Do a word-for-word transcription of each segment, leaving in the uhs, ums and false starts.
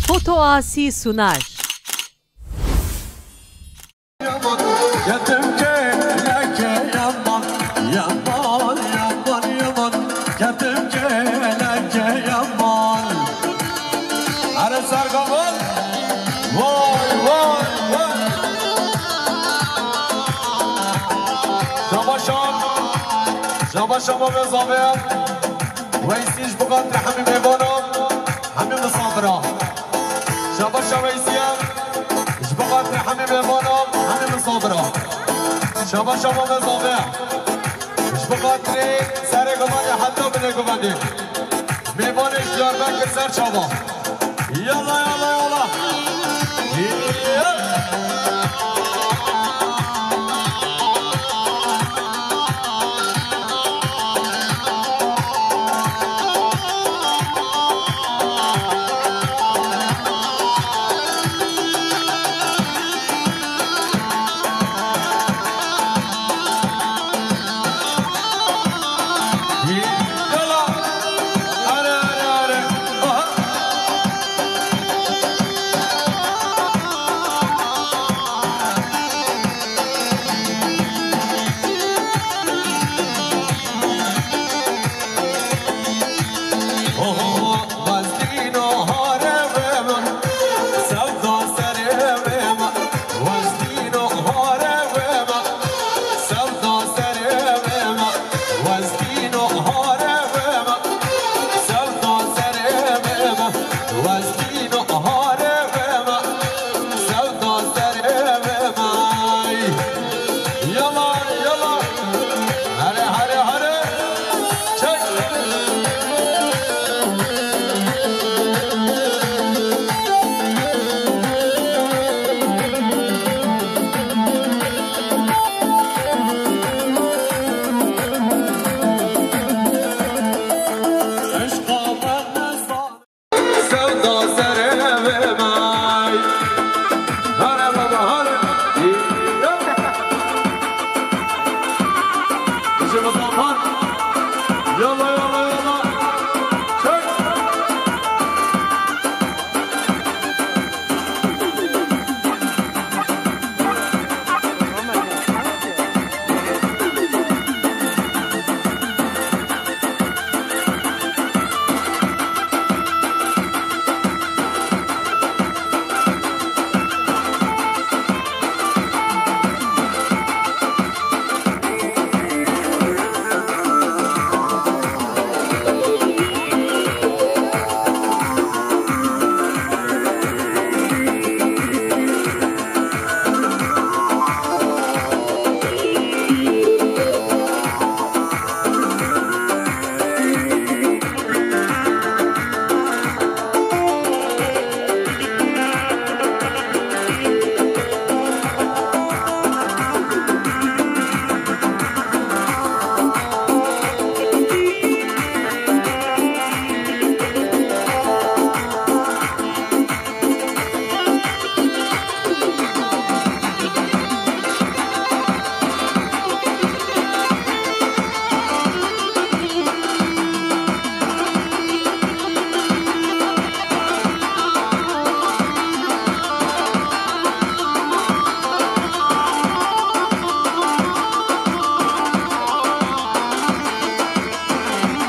Foto Asi sunar. Yetim kêleke yaman, yaman, yaman, yaman. Yetim kêleke yaman. Are sergavan. Vay, vay, vay. Şaba şam. Şaba şama ve zave. Weysî ji bo xatirê hemî mêvanan, hemî misafira. Şaba şa Weysî ye. Ji bo xatirê hemî mêvanan, hemî misafira. Şaba şama ve zave. Ji bo xatirê serê govendê heta binê govendê. Mêvanê ji Diyarbekir ser çava. Yalla, yalla, yalla. Yalla. Are, are, are. Aha. Westîno harê ve me, sewda serê ve me, westîno harê ve me, sewda serê ve me. Yala, yala. Here, here, here. Çek. Sewda serê ve may. Hare baba, hare. Bizi Mustafa. Yalla, yalla, yalla. Çek.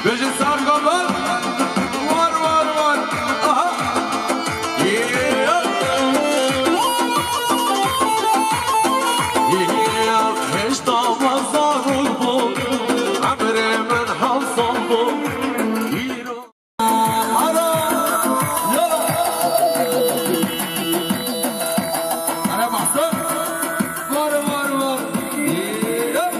Bêje sar gavan. War, war, war. Aha. Yeah. Yeah. Hêşta me zarok bû, emrê min hewsan bû. Îro. Ara. Yala. Ara mahsen. War, war, war. Yeah.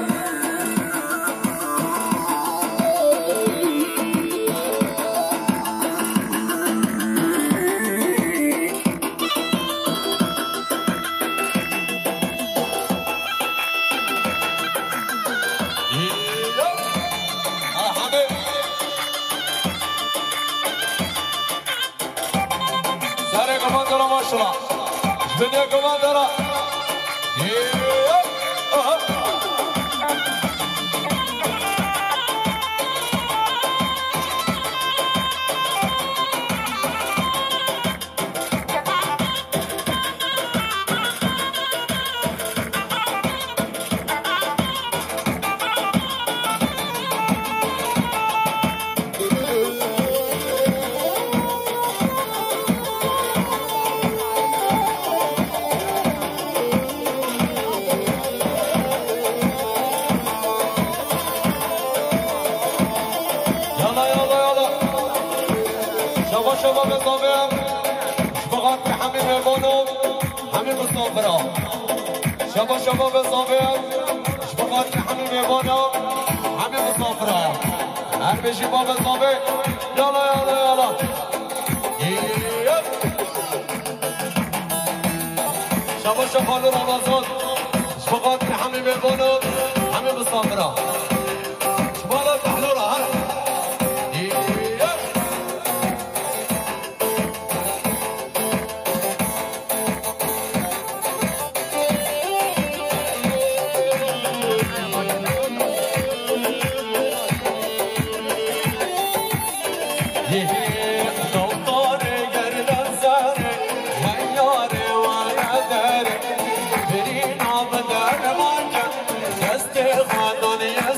Serê komandora maşallah. Ji binê komandora. Aha. Şaba şaba bezavê, ji bo xatirê hemî mêvanan, hemî misafiran. Şaba şaba bezavê, ji bo xatirê hemî mêvanan, hemî misafiran. Her bijî ba bezavê, yala, yala, yala. Yep. Şaba şaba li Ramazan, ji bo xatirê hemî mêvanan, hemî misafiran. Ji bo li Behlûra, her. Yep. Doktorê gerden serê, heyarê were derê, birîna bi derman ke, destê xwe daniye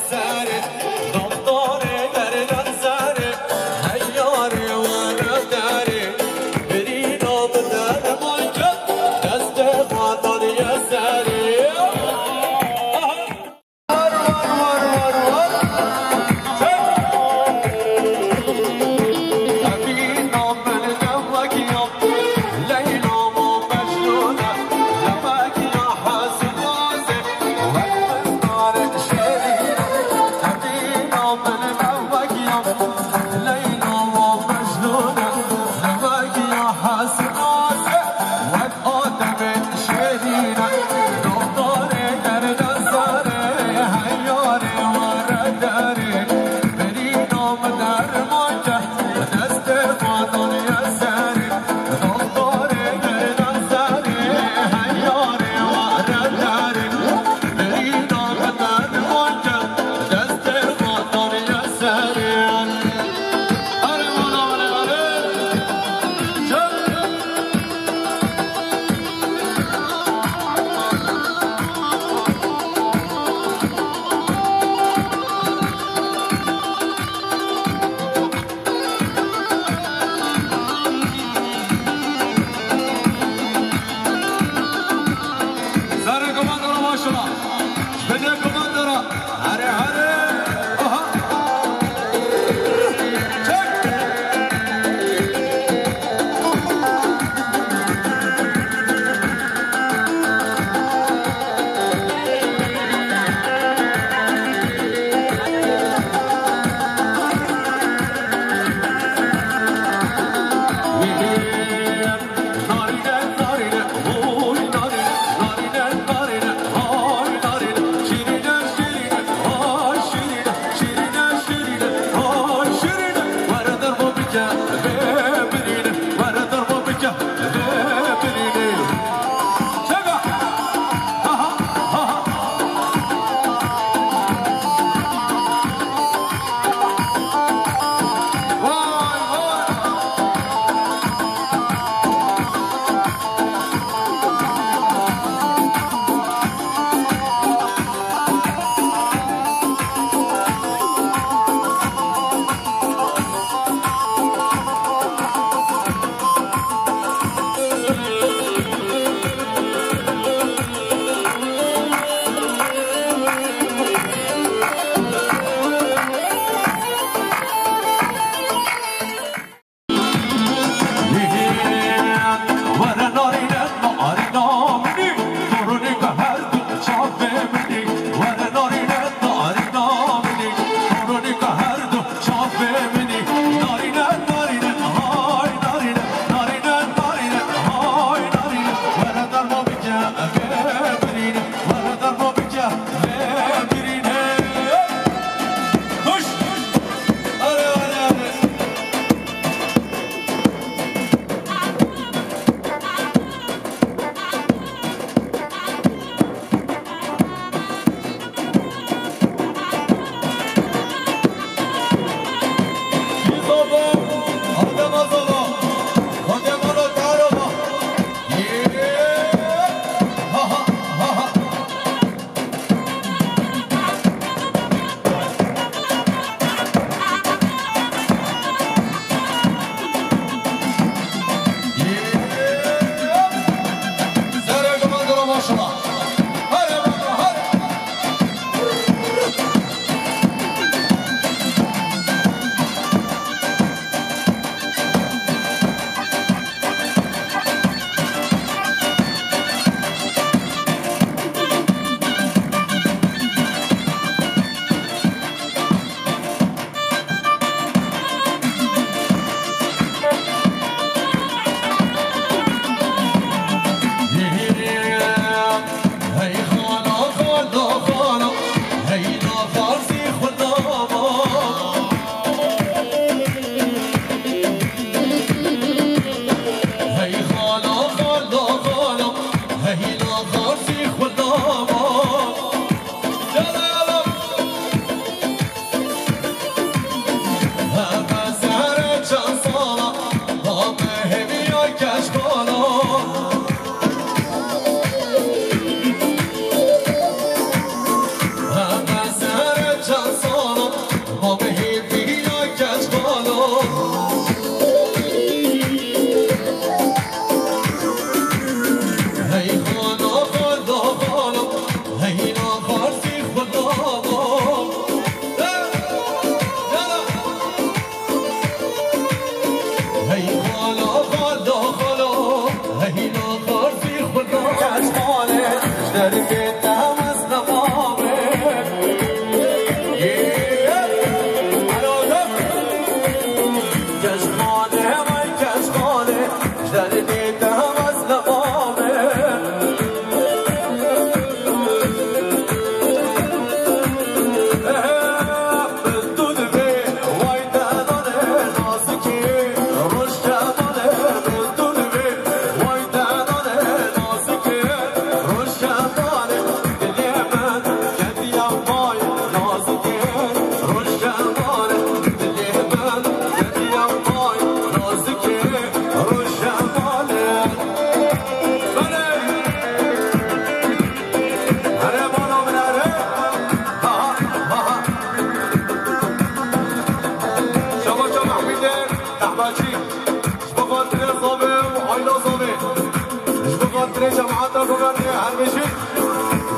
Cemaata guvenê her bijî.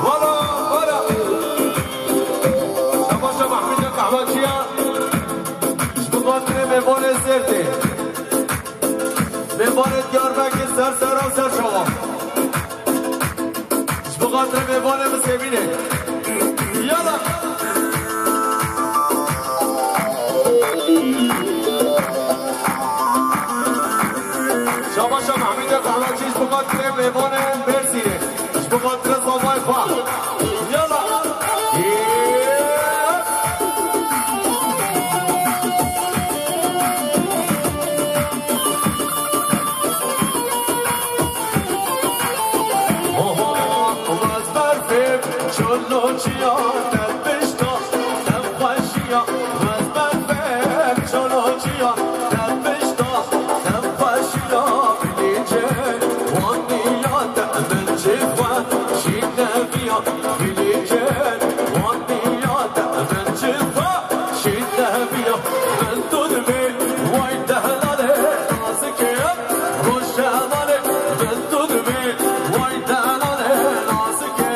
Wala, wala. Şabaşa Mehmûdê Qehweciya. Ji bo xatirê mêvanê Sêrtê. Mêvanê Diyarbekir ser sera ser çawa. Ji bo xatirê mêvanê min Sevînê. Yala. Şabaşa Mehmûdê Qehwecî ji bo xatirê mêvanê Mêrsînê. Ji bo xatirê zavayê xwe. Yala. Oho, wez berfê çoloçiya te pişta, te xweşiya, wez berfê çoloçiya te pişta, te xweşiya bilîcê, wan niya te min çi xweşî neviya bilîcê, wan niya te min çi xweşî neviya, min tu dibê way te helalê nazikê. Roşemalê, min tu dibê, way delalê nazikê.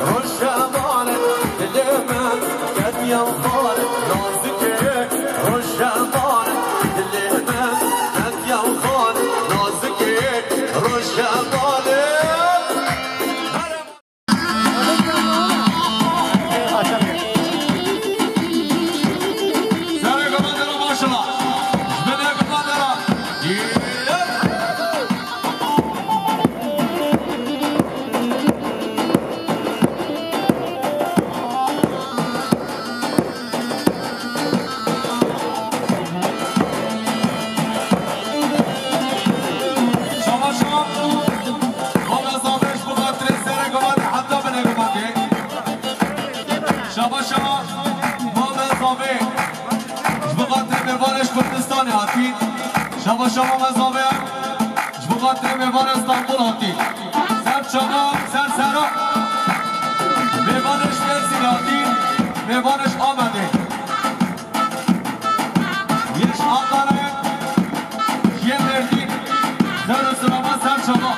Roşemalê, dilê min, ketiya xalê nazikê. Roşemalê, dilê min, ketiya xalê nazikê. Roşemalê. Serê Gavendera maşallah. Ji binê Gavendera. Şabaş şabaş. Mame Zavê ji bo xatirê serê Gavendê heta binê Gavendê. Şabaş şabaş. Mame Zavê. Ji bo xatirê mêvanê ji Kurdistanê hatî. Şabaş şabaş Mame Zavê. Ji bo xatirê mêvanê Stenbul hatî. Ser çava, ser sera. Mêvanê ji Mêrsîn hatî. Mêvanê ji Amedê. Yê ji Ankarayê, yê Mêrdîn, ser û silama ser çava.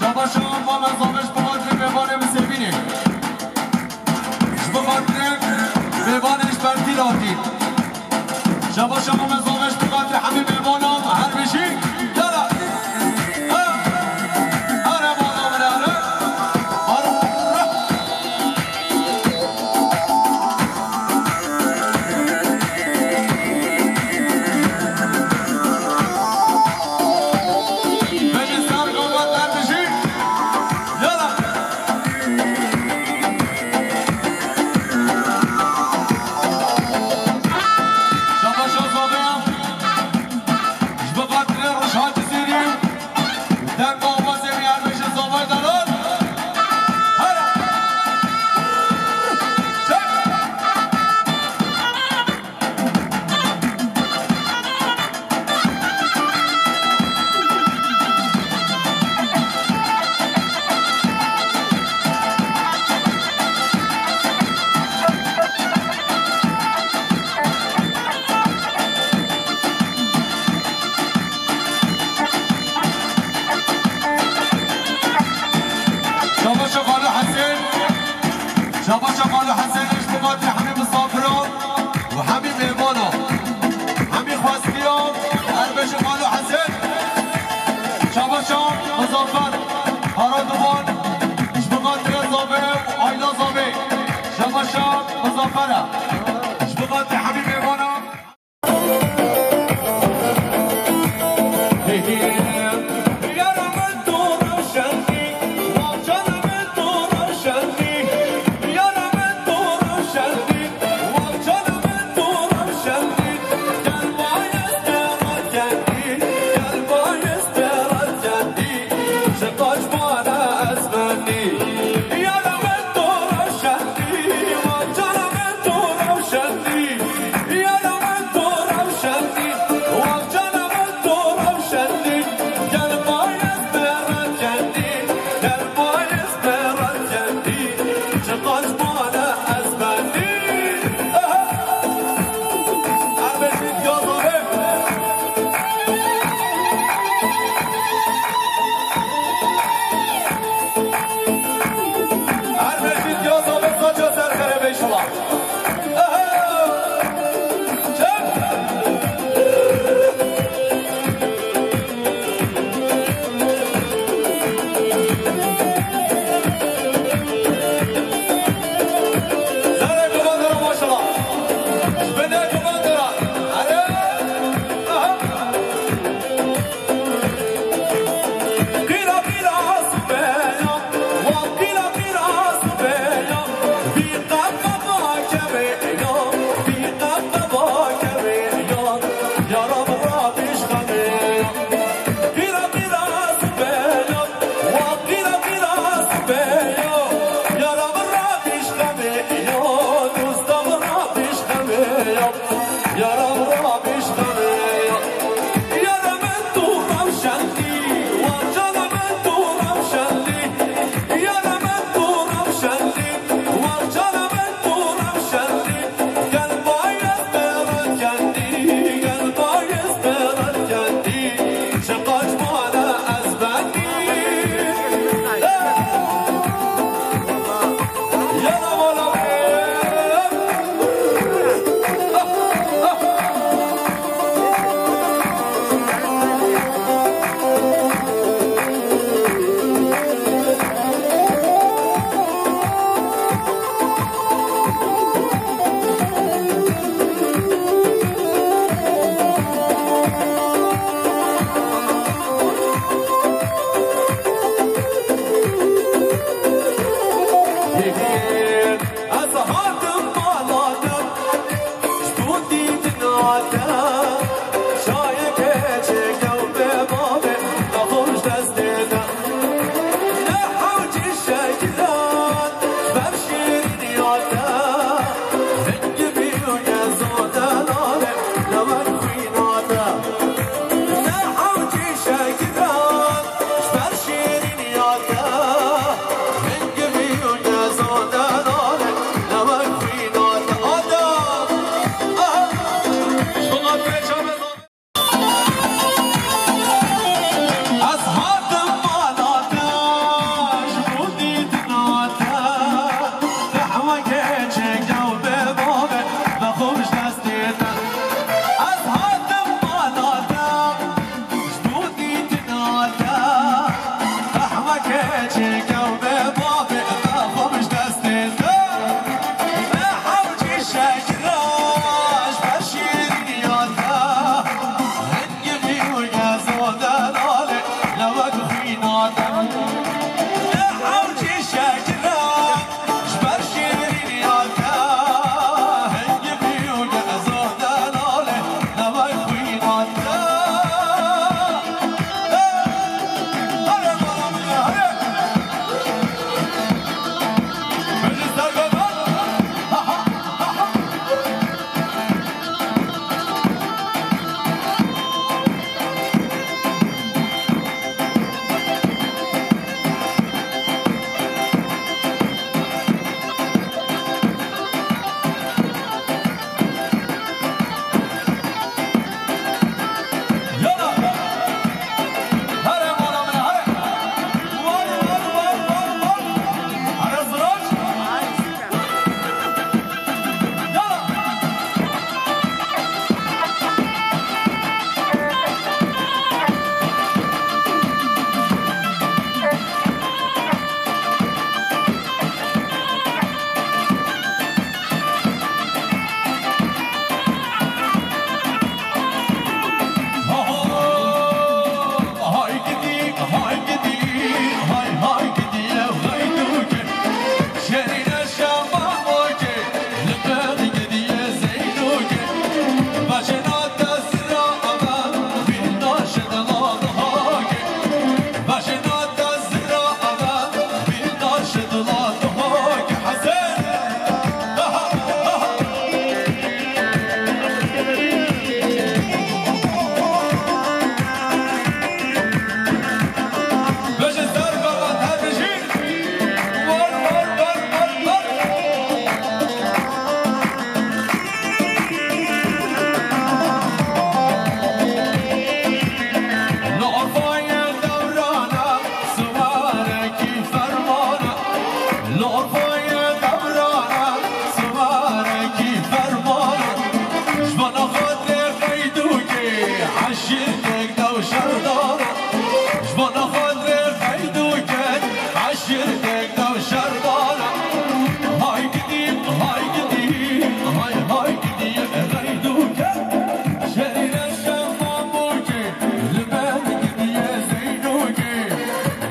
Şabaş şabaş Mame Zavê ji bo xatirê mêvanê min Sevînê. Ji bo xatirê mêvanê ji Bertîl hatî. Şabaş şabaş Mame Zavê ji bo xatirê hemî mêvanan her bijî. Yala. Ha. Are bala min are. Are. Denga ovazê min yer bêje zavay delal. Here. Çek. Şabaşa Xalo Hesên. Şabaşa Xalo Hesên ji bo xatirê hemî misafiran û hemî mêvanan. Hemî xwestiyan, her bêje Xalo Hesên. Şabaşa Muzaffer, Karaduman, ji bo xatirê Zavê û Ayla Zavê. Şabaşa Muzaffer e. Ji bo xatirê hemî mêvanan. Keçê kew be bavê xwe xwe ji destê te. Me hewcî şekira ji ber şîrîniya te. Hingivî û gezo delalê lewek xwîna te. Me hewcî şekira ji ber şîrîniya te. Hingivî û gezo delalê lewek xwîna te. Li Urfayê dewrana, siwarekî fermana. Li Urfayê dewrana, siwarekî fermana. Ji bona xatirê xeydûkê, eşîrtek dew şerdana. Ji bona xatirê xeydûkê, eşîrtek dew şerdana. Hay gidî, hay gidî, hay, hay gidî, xeydûkê. Şerî reşa mamûkê, li ber gidiye Zeynûkê.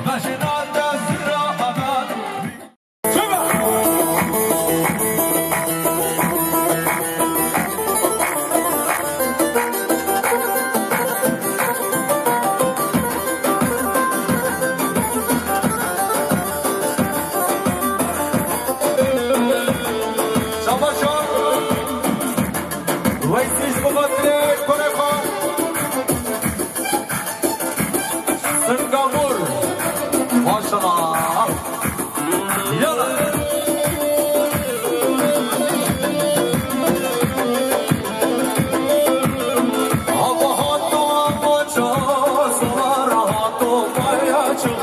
Beşê nate zira avan. Şabaş şabaş. Weysî ji bo xatirê kurê xwe. Singamur. Maşallah. Yala. Hava hato amaça, sara hato mayaça.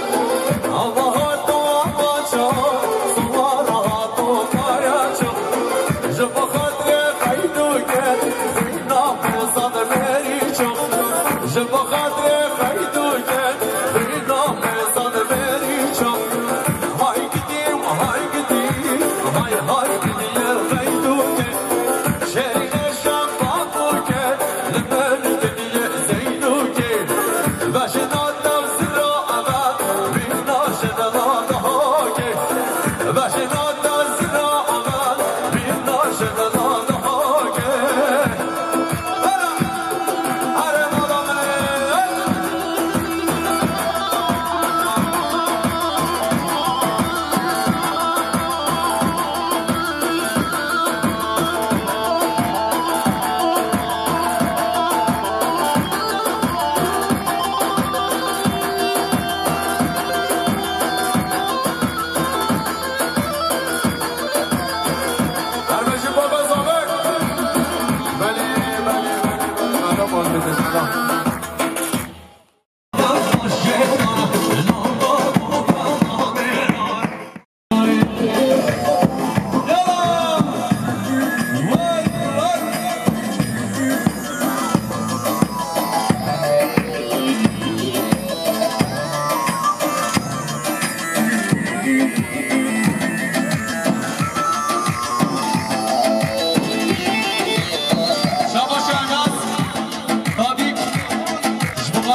Hava hato amaça, sara hato mayaça. Ji bo xatirê xeydûkê, zîna pêzan verîço. Ji bo xatirê xeydûkê, zîna pêzan verîço. Hay gidî, hay gidî, hay, hay gidî, xeydûkê. Şerî reşa mamûkê, li ber gidiye Zeynûkê. Beşê nate zira avan, bîna şedela dahokê. Beşê nate zira avan, bîna şedela dahokê. Hera, hera mala min.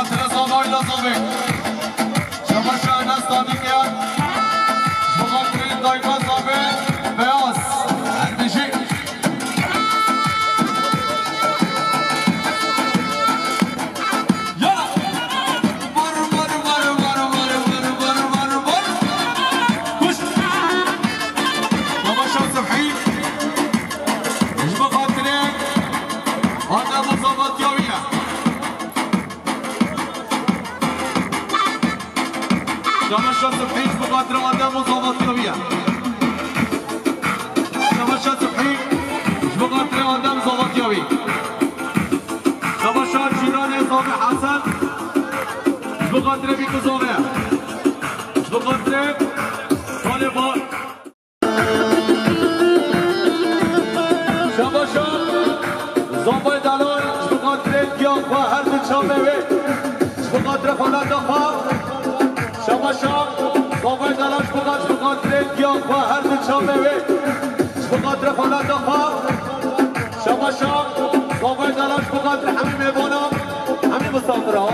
Sira Zavay da Zavê. Şabaş Enes Tadîkiyan. Ji bo xatirê dayika Zavê Beyaz. Her bijî. Yala. Var, var, var. Kuş. Şabaş Sibhî. Ji bo xatirê Adem û Zavatiya wî ye. Şabaş Sibhî ji bo xatirê Adem û Zavatiya wî ye. Şabaş Sibhî ji bo xatirê Adem Zavatiya wî. Şabaş Cîranê Zavê Hesen ji bo xatirê Bîk û Zavê ye. Ji bo xatirê Talê Ba. Şabaşa Zavay Delal ji bo xatirê giya xwe her du çavê wê. Ji bo xatirê xaleta xwe. Şabaşa Zavay Delal ji bo xat-, ji bo xatirê giya xwe her du çavê wê. Ji bo xatirê xaleta xwe. Şabaşa Zavay Delal ji bo xatirê hemî mêvana, hemî misafira.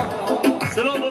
Selam.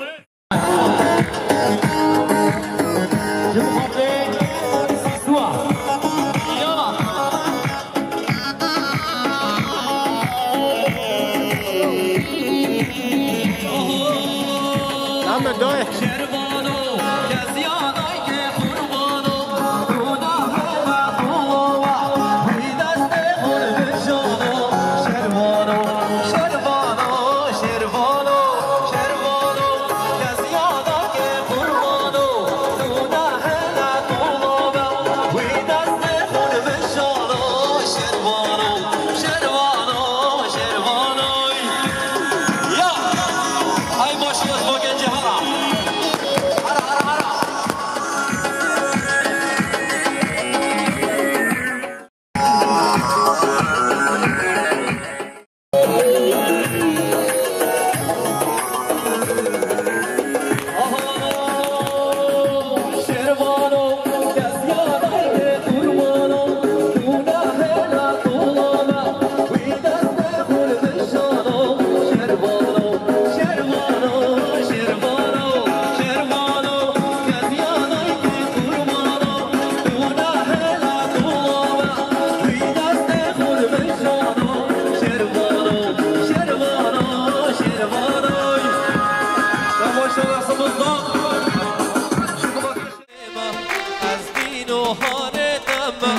Ez dîn û harê te me,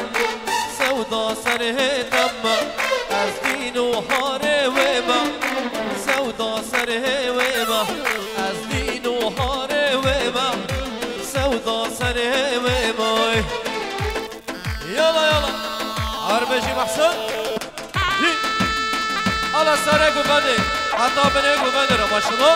sewda serê te me. Ez dîn û harê wê me, sewda serê wê me. Ez dîn û harê wê me, sewda serê wê me. Yala, yala. Arbejî Mehsen. Hî. Ala serê guvendê. Heta binê guvendê re başla.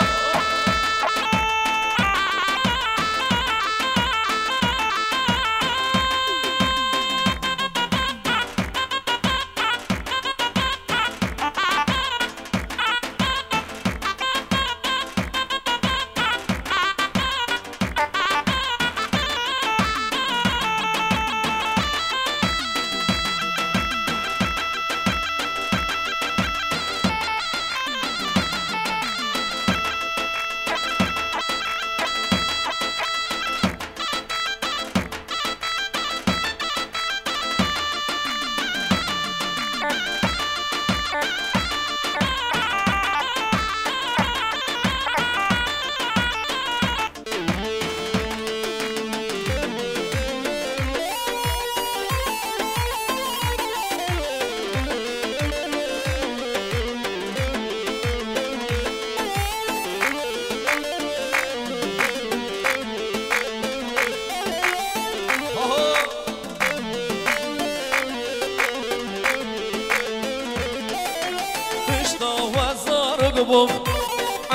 Pişta we zarok bûm,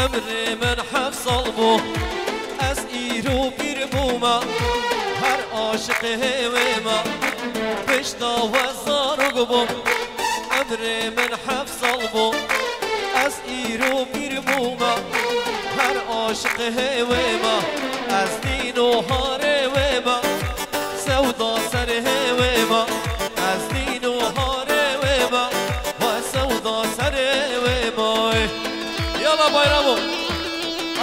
emrê min heft sal bû. Ez îro pîr bûme, her aşiqê wê me. Pişta we zarok bûm, emrê min heft sal bû. Ez îro pîr bûme, her aşiqê wê me. Ez dîn û harê wê me, sewda serê wê me. Ez dîn û harê wê me, we sewda serê wê me. Yala bayram o.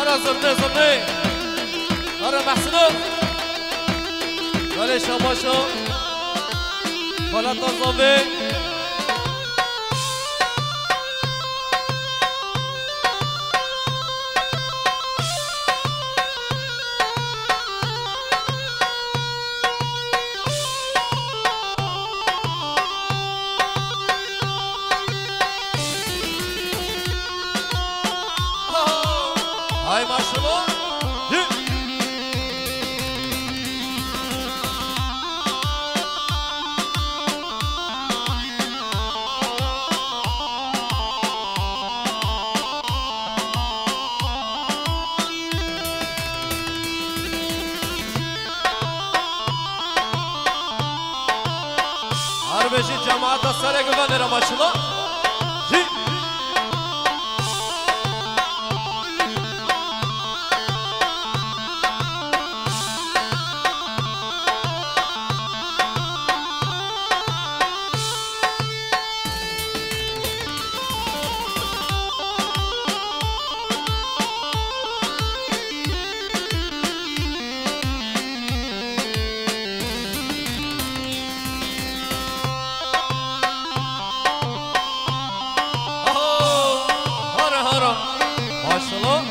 Ara zirnê, zirnê. Ara Mehsino. Belê şabaşo. Xalata Zavê. Hay maşallah. Hi. Her bêjî cemaeta serê guvenê re maşallah. Jî. Hara, hara. Maşallah.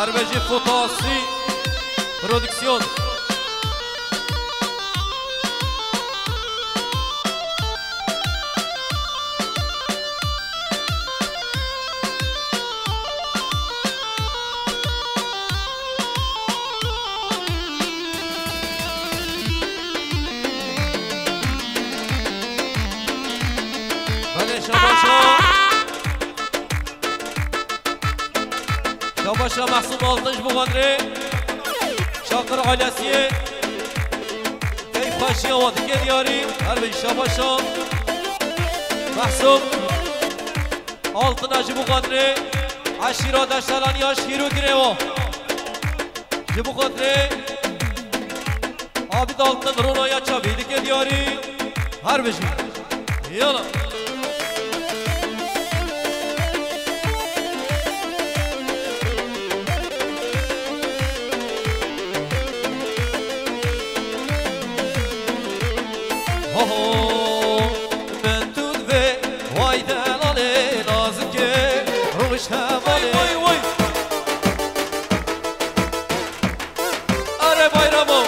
Arbejî Fotosî Prodüksiyon. Belê şabaşa. Şabaşa Mehsûm Altın ji bo Xwedrê. Şakir ailesiyê. Keyfxweşiya we dike diyarî. Her bî şabaşa. Mehsûm. Altına ji bo Xwedrê, eşîra Deştelaniya şîr û girê wa. Ji bo Xwedrê, Abid Altın ronaya çavî dike diyarî. Her bijî. Yala. Ho ho, min tu divê, way delalê nazikê, roj hevalê. Way, way, way. Are bayramo.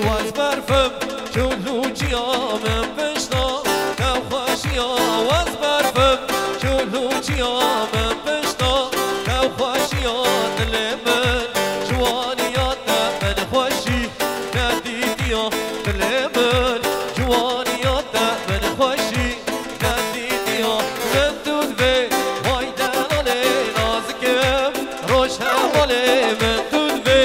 Waz berfim, çûlûçiya min pişta, nexweşiya waz berfim, çûlûçiya min pişta, nexweşiya dilê min, ciwaniya te min xweşî, nedîtiya dilê min, ciwaniya te min xweşî. Nedîtiya min tu divê, way delalê nazikim, roj hevalê min tu divê,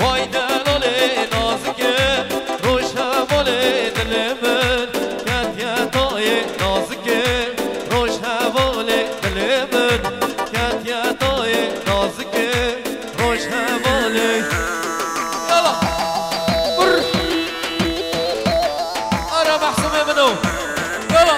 way delalê nazikim, roj hevalê dilê min, ketiye tayê nazikim, roj hevalê dilê min, ketiye tayê nazikim. Roj hevalê. Yala. Brr. Ara Mehsûmê min o. Yala.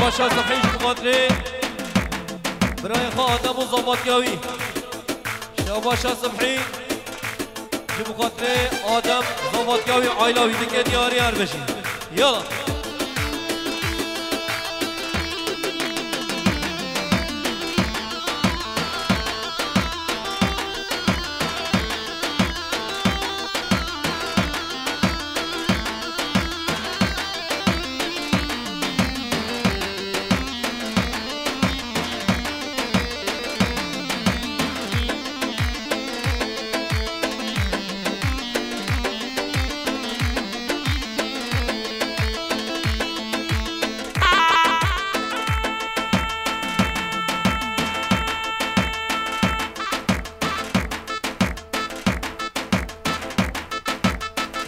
Şaşa Sibhî ji bo xatirê birayê xwe Adem û zavatiya wî. Şabaşa Sibhî ji bo xatirê Adem, zavatiya wî, aîla wî dike diyarî her beşî. Yala.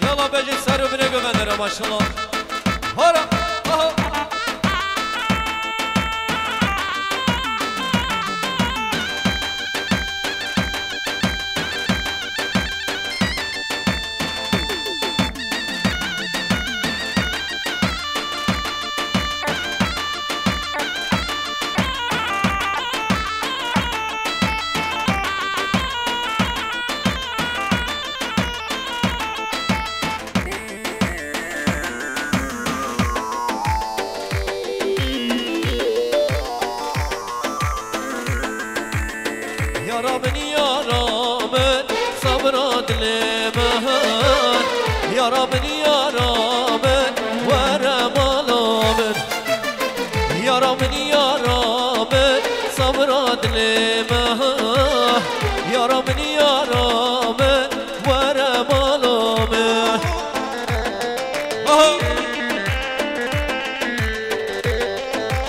Yala bejê ser û binê govende re maşallah. Hara, aha. Yara min, yara min, sabra dilê min. Yara min, yara min, were mala min. Yara min, yara min, sabra dilê min. Yara min, yara min, were mala min. Aha!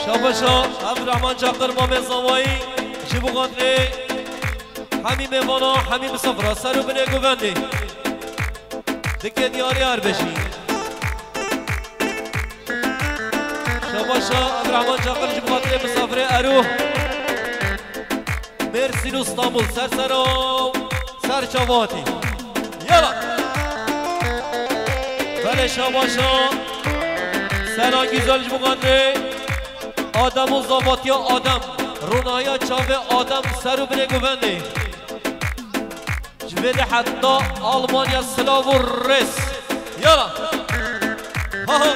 Şabaşa Evdirehman Çakir, mamê zavayî, ji bo xatirê hemî mêvana, hemî misafira, ser û binê govendê. Dike diyarî her beşî. Şabaşa Evdirehman Çakir ji bo xatirê misafirê Erû. Mêrsîn û Stenbul, ser sera, ser çavatî. Yala. Belê şabaşa. Sena Güzel ji bo xatirê Adem û zavatiya Adem. Ronahiya çavê Adem, ser û binê govendê. Ji vê de heta Almanya silav û rêz. Yala. Ha ha.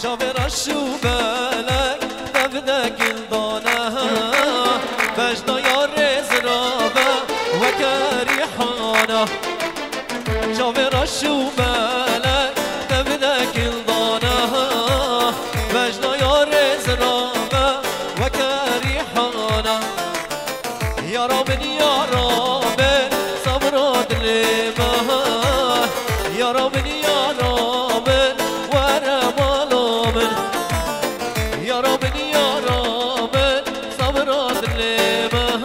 Çavê reş û belek, devde gildane, bejna ya rêz rabe weke rîhane. Çavê reş û belek, devde gildane, bejna ya rêz rabe weke rîhane. Yara min, yara min, sabra dilê min. Yara min, yara min, were mala min. Yara min, yara min, sabra dilê min.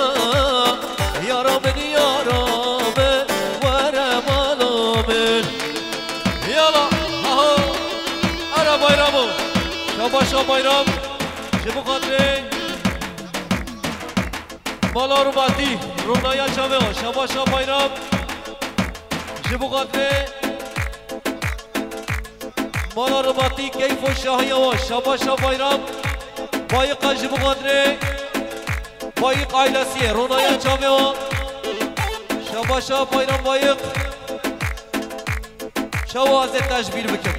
Yara min, yara min, were mala min. Yala, ha ha. Ara Bayram o. Şabaşa Bayram. Ji bo xatirê Mala Rubatî, Ronaya çavê wa, şabaşa Bayram. Ji bo xatirê Mala Rubatî, keyf û şahiya wa, şabaşa Bayram. Bayiqa ji bo xatirê Bayik ailesiyê, Ronaya çavê wa. Şabaşa Bayram Bayik. Çawa ez ê te ji bîr bikim?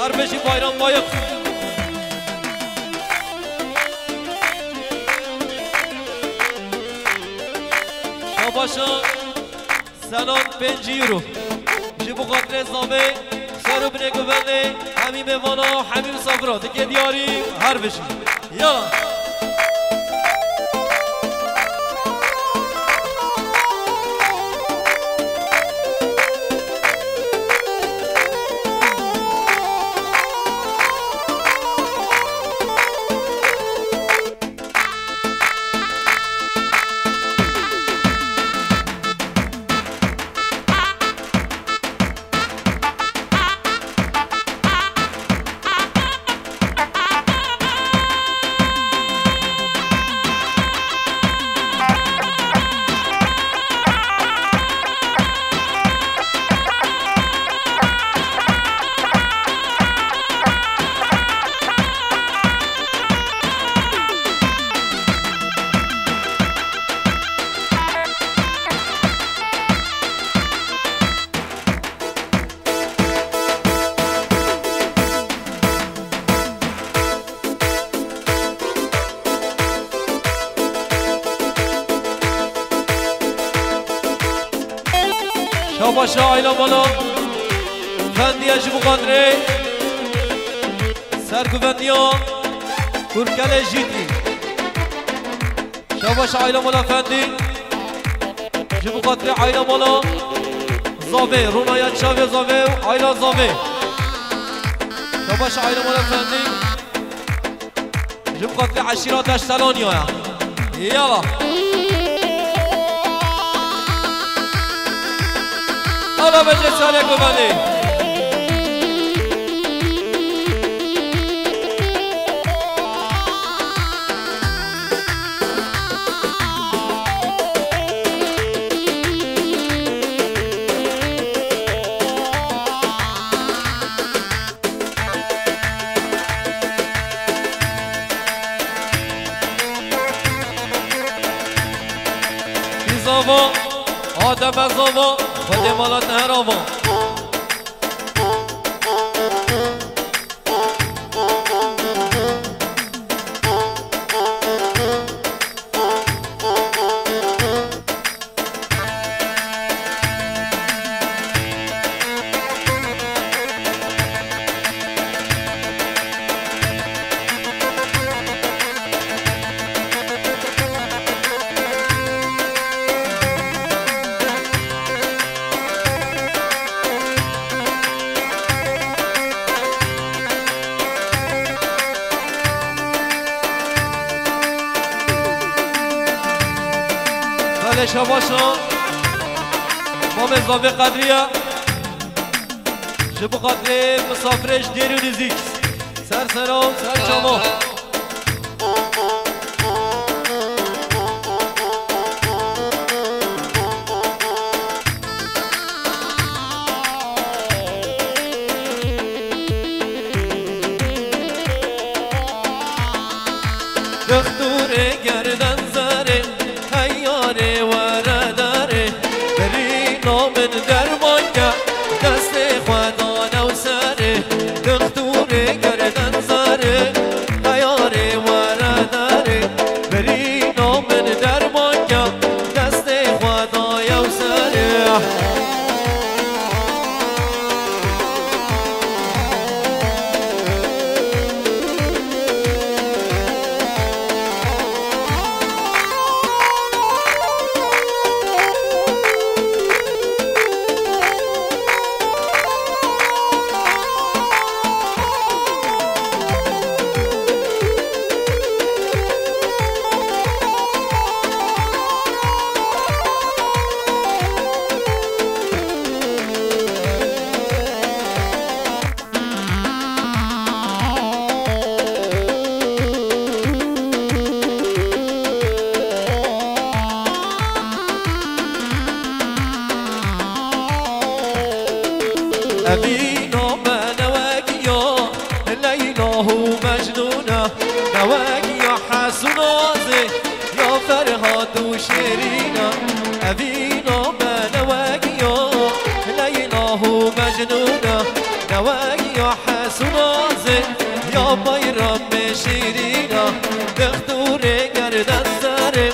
Her bijî Bayram Bayik. Şabaşa. Senan pêncî euro. Ji bo xatirê zavê, ser û binê guvendê, hemî mêvana, hemî misafira dike diyarî, her bijî. Yala. Başa aîla mala Fendî ye ji bo xatirê serguvendiya Kurkelê Jîtî. Şabaş aîla mala Fendî. Ji bo xatirê aîla mala Zavê, Ronaya çavê Zavê û aîla Zavê. Şabaş aîla mala Fendî. Ji bo xatirê eşîra Deştelaniya ye. Yala. Ala bêje serê guvenê. Zava, Adem zava, Xwedê mala te her ava. Belê şabaşa. Mamê Zavê Qedriye. Ji bo xatirê misafirê ji dêr û nizîk. Ser sera û ser çava. Dixtûrê gerden zerê, heyarê were derê, birîna min derman ke, destê xwe dane û serê. Dixtûrê gerden zerê, heyarê were derê, birîna min derman ke, destê xwe daye û serê. Evîna me newegiya Leyla û Mecnûn e, newegiya Hes û Nazê ya Ferhad û Şêrîn e. Evîna me newegiya Leyla û Mecnûn e, newegiya Hes û Nazê ya Bayramê Şîrîn e. Dixtûrê gerden zerê,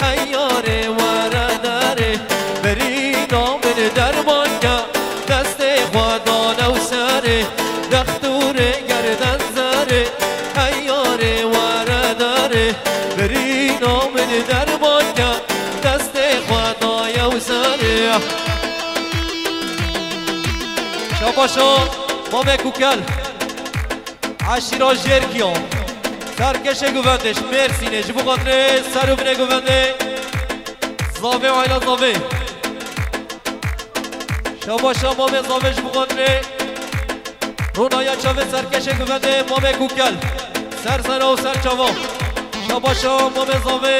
heyarê were derê, birîna min derman ke, destê xwe dane û serê. Dixtûrê gerden zerê, heyarê were derê, birîna min derman ke, destê xwe daye û serê. Şabaşa, Mamê Kukel. Eşîra Jêrkiya. Serkeşê guvendê ji Mêrsînê, ji bo xatirê ser û binê guvendê. Zavê û aîla Zavê. Şabaşa Mamê Zavê ji bo xatirê. Ronaya çavê serkeşê guvendê Mamê Kukel. Ser sera û ser çava. Şabaşa Mamê Zavê.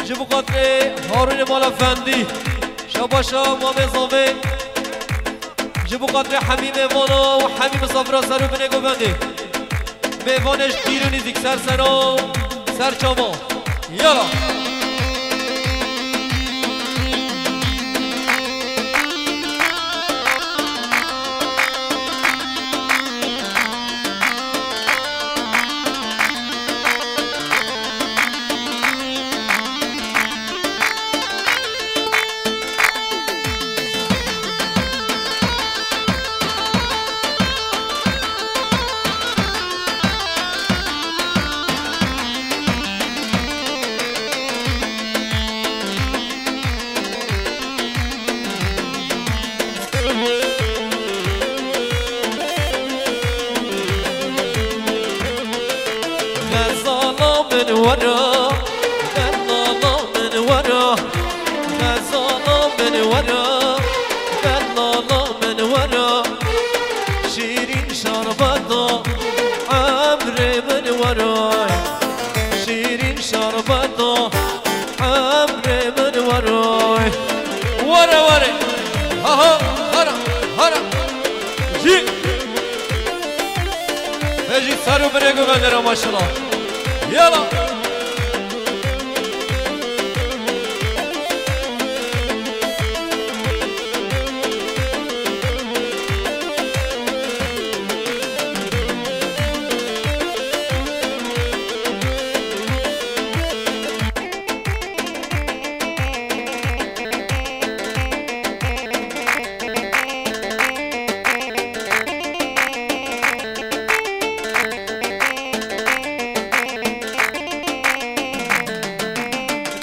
Ji bo xatirê Harûnê mala Fendî. Şabaşa Mamê Zavê. Ji bo xatirê hemî mêvana û hemî misafira ser û binê govendê. Mêvanê ji dîr û nîzîk ser sera, ser çava. Yala. Û binê guvenderan maşallah. Yala.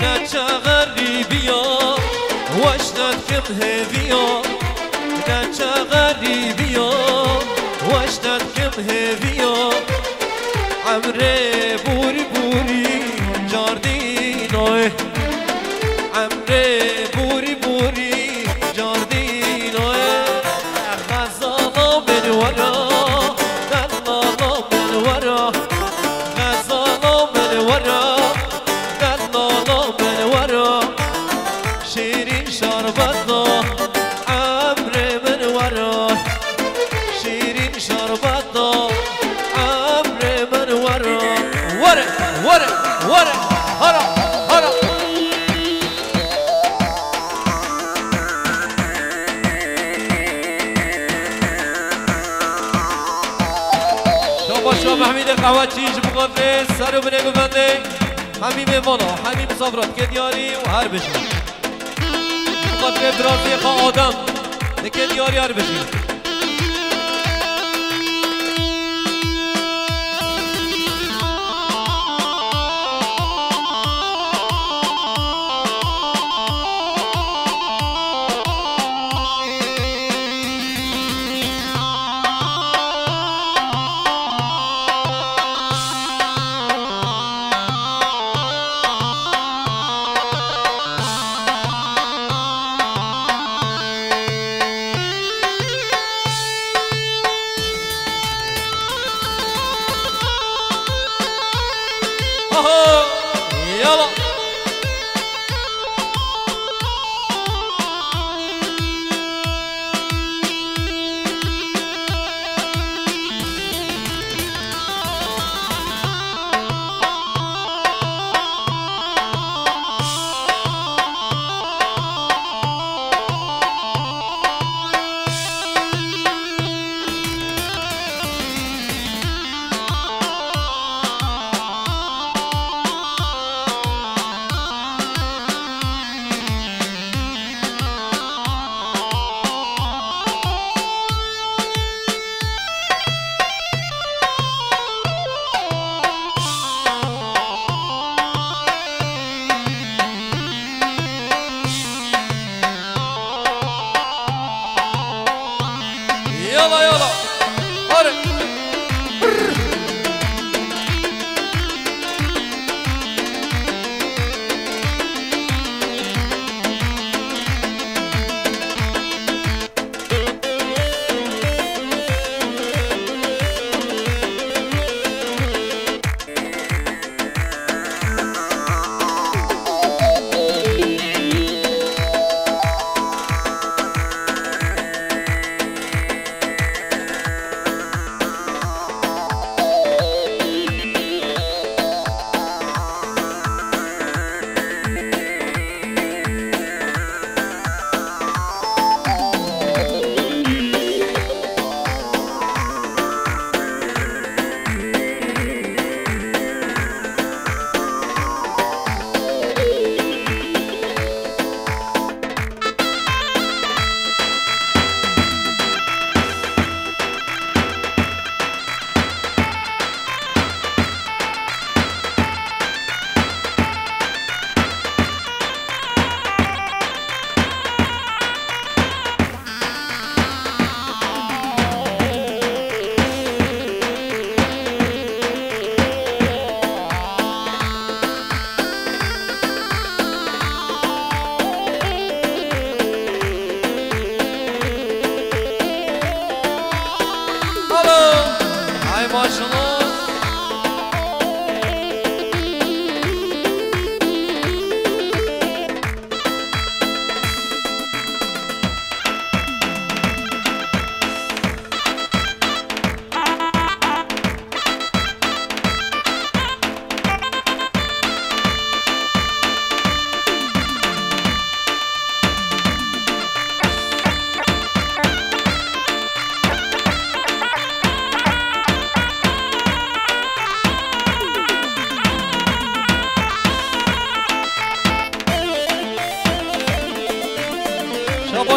Neçe xerîbiya, weş nedikim hêviya. Neçe xerîbiya, weş nedikim hêviya. Emrê bûrî bûrî cardînoyê. Emrê bûrî bûrî cardînoyê. Xezala min wera, delala min wera. Xezala min wera, delala min wera. Şîrîn şerbeta emrê min wera. Şîrîn şerbeta emrê min were. Were, were, were. Hara, hara. Şabaş ya Mehmîdê Qehweçî ji bo xatirê ser û binê guvendê. Hemî mêvana, hemî misafira dike diyarî û her bijî. Xatirê biraziyê xwe Adem dike diyarî her bijî. Aha! Yala!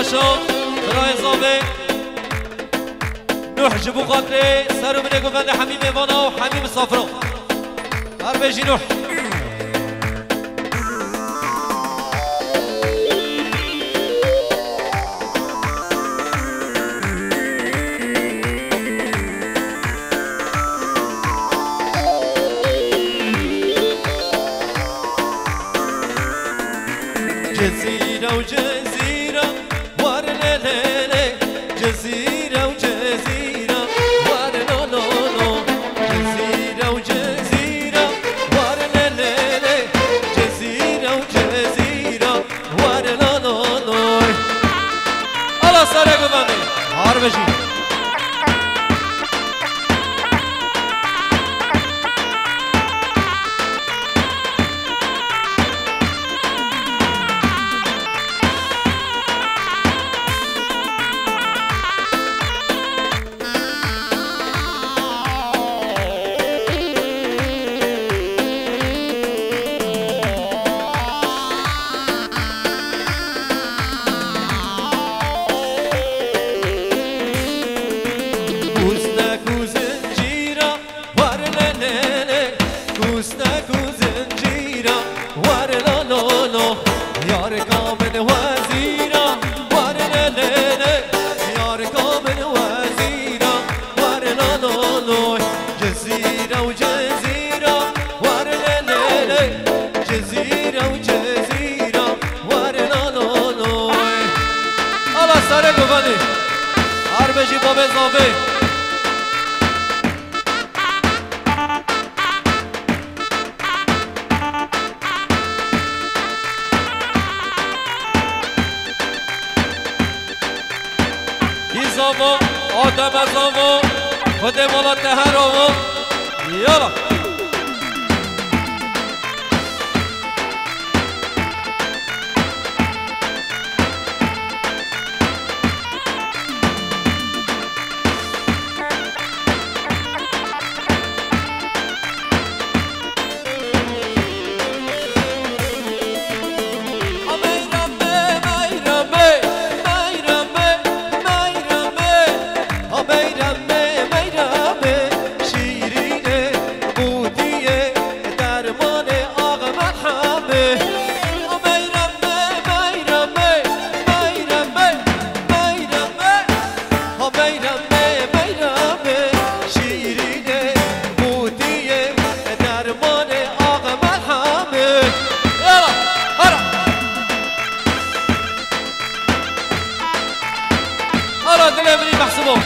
Birayê zavê Nuh ji bo xatirê ser û binê govendê hemî mêvana û hemî misafira. Her bêjî Nuh. Cezîre û cezîre, war lê lê lê. Cezîre û cezîre, war lo lo lo. Cezîre û cezîre, war lê lê lê. Cezîre û cezîre, war lo lo lo. Ala sare govendê, har bijî. Kûsnek û zincîra, war lê lê lê. Kûsnek û zincîra, war lo lo lo. Yarika min wezîra, war lê lê lê. Yarika min wezîra, war lo lo lo. Cezîre û cezîre, war lê lê lê. Cezîre û cezîre, war lo lo lo. Ala sare govendê. Her bijî babê zavê. Kî zavo, Adem e zavo, Xwedê mala te her avo. Yala. Ha meyremê, meyremê, şîrînê, qûtiyê, dermanê, axa merhemê. Yala, hara. Ara dilê min î Mehsûmo.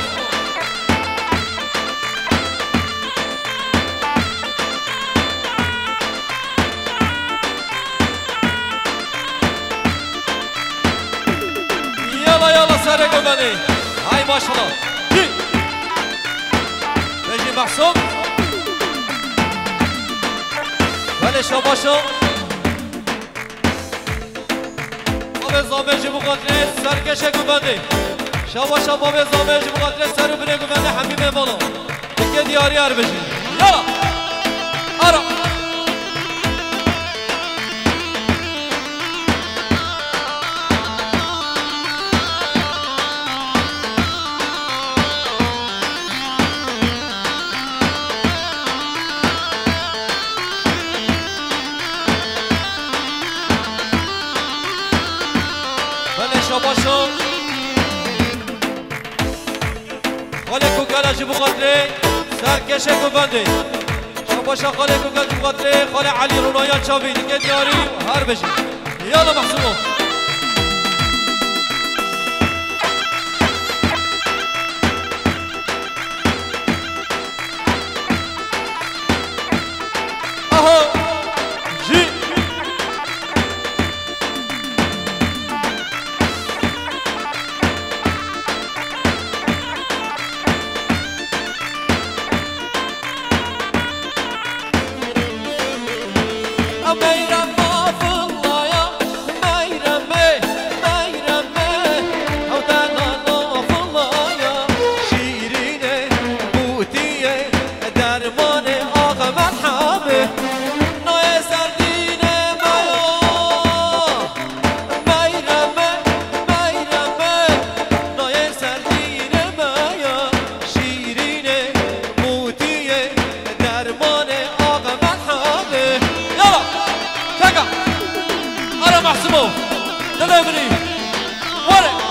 Yala, yala, serê govendê. Hay maşallah. Hi. Bejî Mehsûm. Belê şabaşo. Babê zavê ji bo xatirê serkeşê govendê. Şabaşa babê zavê ji bo xatirê ser û binê govendê hemî mêvana. Dike diyarî her bijî. Yala. Ara. Belê şabaşo. Xalê Kokela ji bo xatirê serkeşê govendê. Şabaşa Xalê Kokel ji bo xatirê Xalê Elî Ronaya Çavî dike diyarî her bijî. Yala Mehsûmo. Aha! Jî! Meyrem mafillaya, meyremê, meyremê, ew delala fillaya, şîrînê, qûtiyê, dermanê, axa merhemê, nayê serdînê me ya. Meyremê, meyremê, Maxsimo, delivery. Were.